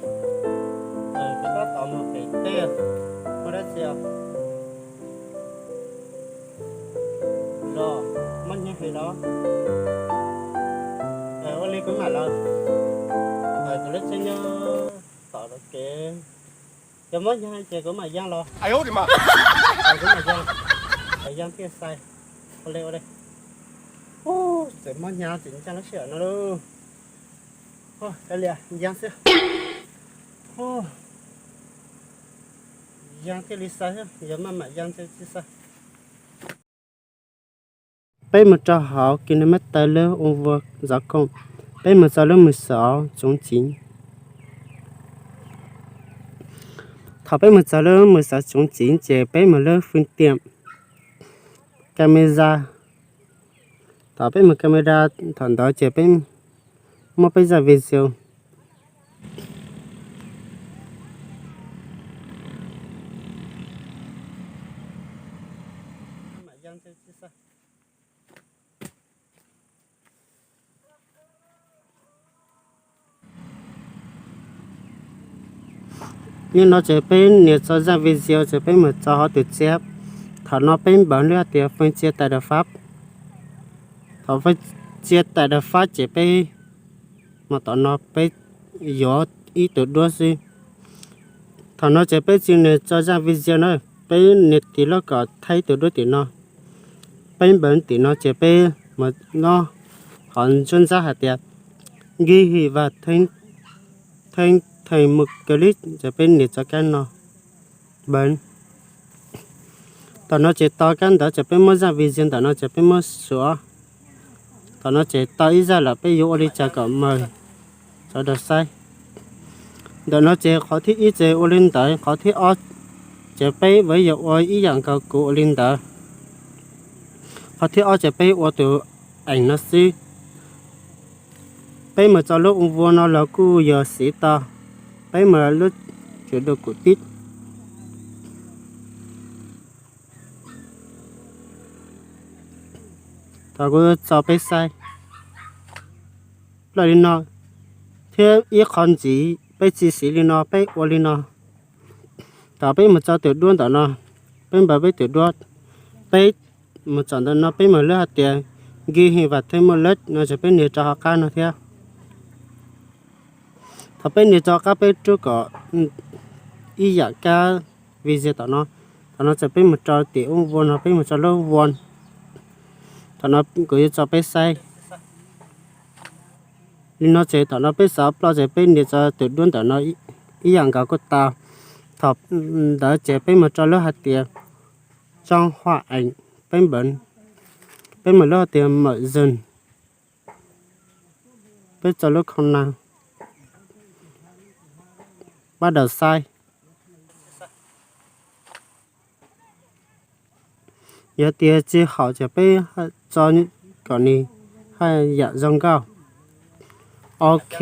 Tab tom mus pem teb, muaj dab tsi os? Los, muaj nyiaj heev los? Ua li kuv mam los, kuv lub tsheb nyob tom kev, yog muaj nyiaj ces kuv mam ya los. Kuv mam ya, ya thiaj xais. Ua li, ua li. Txawm muaj nyiaj tseem ncaj lub sij hawm no lauj. Kav liam, ya xwb. Ya thiaj li xais, yog maj mam ya tsis xais. Peb mus rau hauv kilometer lub ua vua zov koom, peb mus txog lub mws xov tsoov txiv. Thaum peb mus txog lub mws xov tsoov txiv ces peb mus lub fwj tiam camera. Thaum peb mus camera, thaum ntawd ces peb muab peb zaj video. Nim no ces peb nias tso zaj video ces peb mus tso hauv tus txiab. Thaum no peb npawv lub hais tias fee cia tais dawm fab. Thaum fee cia tais dawm fab ces peb mus tom no peb yuav ib tug duab xwb. Thaum no ces peb tsis nias tso zaj video na, peb nias tiv loj kom thaij ib tug duab tim no. Peb npawv tim no ces peb mus nyob qhov ntsuab ntsab hais tias ghi him vas theej theej mus kawg li, ces peb nias tso kab no npawv. Thaum no ces tau kab ntawd ces peb muab zaj video ntawm no ces peb muab suav. Thaum no ces tau ib zaj lawm, peb yuav ua li cas kom mas sawv daws saib. Ntawm no ces qhov thib ib ces ua li ntawd, qhov thib ob ces peb vam yog ua ib yam nkaus kuv ua li ntawd. Qhov thib ob ces peb ua tus ees no xwb. Peb mus tso lub ua vua no los kuj yog xiv tau. Peb mus lub tswv du kum tib. Thaum kuv tso peb saib plaws li no, thiab ib qho ntxiv peb tsis xiv li no, peb ua li no. Thaum peb mus tso tus duab ntawm no, peb npawv peb tus duab, peb mus tsom ntawm no peb mus lub hais tias ghi him vas theej muaj lawm no ces peb nias rau hauv qab no thiab. Thaum peb nias rau qab peb rub kom ib yam kab video tom no. Thaum no ces peb mus rau tim ua vua no, peb mus tso lub vua. Thaum no kuv yuav tso peb saib li no ces thaum no peb xav ploj ces peb nias tso tus duab ntawm no ib yam nkaus kuj tau. Thaum ntawd ces peb mus rau lub hais tias tsoo hua ees, peb npawv, peb mus lub hais tias mawm zoom, peb tso lub khoo na, pab daws saib. Yog tias tsis haum ces peb tso kom nws haj yam zoo nkauj. Ok,